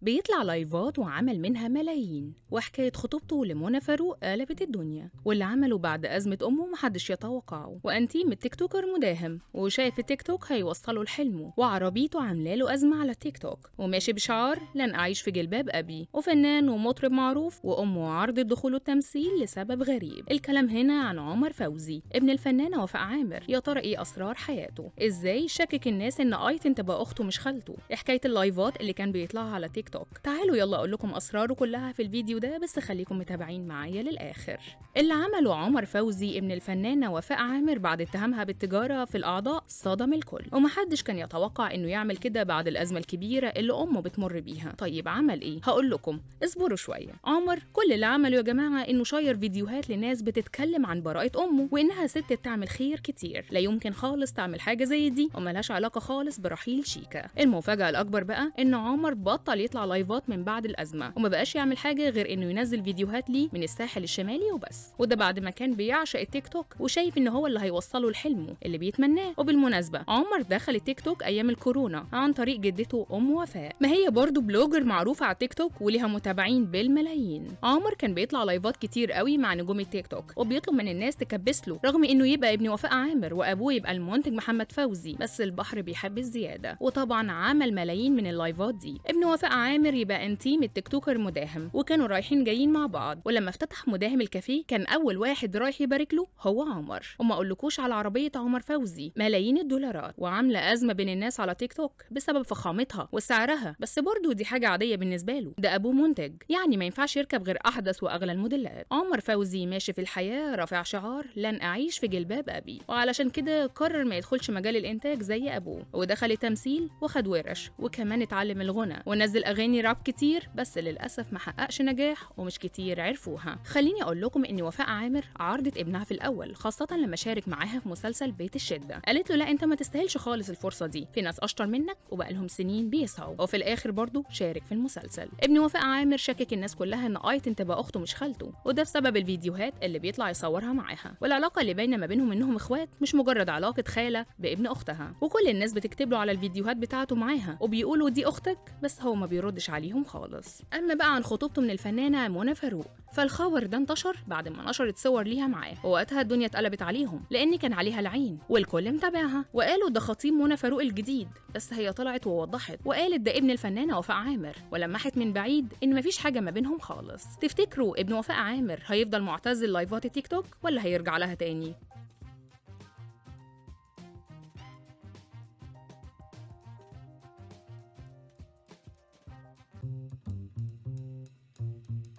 بيطلع لايفات وعمل منها ملايين، وحكاية خطوبته لمنى فاروق قلبت الدنيا، واللي عمله بعد أزمة أمه محدش يتوقعه. وأنتيم ال TikToker مداهم وشايف التيك توك هيوصله لحلمه، وعربيته عاملاله أزمة على التيك توك، وماشي بشعار لن أعيش في جلباب أبي، وفنان ومطرب معروف، وأمه عرضت دخوله التمثيل لسبب غريب. الكلام هنا عن عمر فوزي ابن الفنانة وفاء عامر. يا ترى إيه أسرار حياته؟ إزاي شكك الناس إن أيتن تبقى أخته مش خالته؟ حكاية اللايفات اللي كان بيطلعها على تيك توك. تعالوا يلا أقول لكم أسراره كلها في الفيديو ده، بس خليكم متابعين معايا للآخر. اللي عمله عمر فوزي ابن الفنانة وفاء عامر بعد اتهامها بالتجارة في الأعضاء صدم الكل، ومحدش كان يتوقع إنه يعمل كده بعد الأزمة الكبيرة اللي أمه بتمر بيها. طيب عمل إيه؟ هقول لكم، اصبروا شوية. عمر كل اللي عمله يا جماعة إنه شير فيديوهات لناس بتتكلم عن براءة أمه وإنها ست بتعمل خير كتير، لا يمكن خالص تعمل حاجة زي دي، وملهاش علاقة خالص برحيل شيكا. المفاجأة الأكبر بقى إن عمر بطل يطلع لايفات من بعد الأزمة، وما بقاش يعمل حاجة غير إنه ينزل فيديوهات ليه من الساحل الشمالي وبس، وده بعد ما كان بيعشق التيك توك وشايف إن هو اللي هيوصله لحلمه اللي بيتمناه. وبالمناسبة عمر دخل التيك توك أيام الكورونا عن طريق جدته أم وفاء، ما هي برضه blogger معروفة على التيك توك وليها متابعين بالملايين. عمر كان بيطلع لايفات كتير قوي مع نجوم التيك توك، وبيطلب من الناس تكبس له رغم إنه يبقى ابن وفاء عامر وأبوه يبقى المنتج محمد فوزي، بس البحر بيحب الزيادة، وطبعا عمل ملايين من اللايفات دي. ابن وفاء عامر يبقى انتيم ال TikToker مداهم، وكانوا رايحين جايين مع بعض، ولما افتتح مداهم الكافيه كان اول واحد رايح يبارك له هو عمر. وما اقولكوش على عربية عمر فوزي، ملايين الدولارات، وعامله ازمة بين الناس على تيك توك بسبب فخامتها وسعرها، بس برضه دي حاجة عادية بالنسبة له، ده ابوه منتج يعني ما ينفعش يركب غير احدث واغلى الموديلات. عمر فوزي ماشي في الحياة رافع شعار لن اعيش في جلباب ابي، وعلشان كده قرر ما يدخلش مجال الانتاج زي ابوه، ودخل التمثيل وخد ورش، وكمان اتعلم الغنى ونزل اغاني راب كتير، بس للاسف ما حققش نجاح ومش كتير عرفوها. خليني اقول لكم ان وفاء عامر عارضت ابنها في الاول، خاصة لما شارك معاها في مسلسل بيت الشدة، قالت له لا انت ما تستاهلش خالص الفرصة دي، في ناس اشطر منك وبقى لهم سنين بيسعوا، وفي الاخر برضه شارك في المسلسل. ابن وفاء عامر شكك الناس كلها ان ايتن تبقى اخته مش خالته، وده بسبب الفيديوهات اللي بيطلع يصورها معاها، والعلاقة اللي باينة ما بينهم انهم اخوات مش مجرد علاقة خاله بابن اختها، وكل الناس بتكتب له على الفيديوهات بتاعته معاها وبيقولوا دي اختك، بس هو ما بيردش عليهم خالص. اما بقى عن خطوبته من الفنانة منى فاروق، فالخبر ده انتشر بعد ما نشرت صور ليها معاه، ووقتها الدنيا اتقلبت عليهم لان كان عليها العين والكل متابعها، وقالوا ده خطيب منى فاروق الجديد، بس هي طلعت ووضحت وقالت ده ابن الفنانة وفاء عامر، ولمحت من بعيد ان مفيش حاجة ما بينهم خالص. تفتكروا ابن وفاء عامر هيفضل معتزل لايفات التيك توك ولا هيرجع لها تاني؟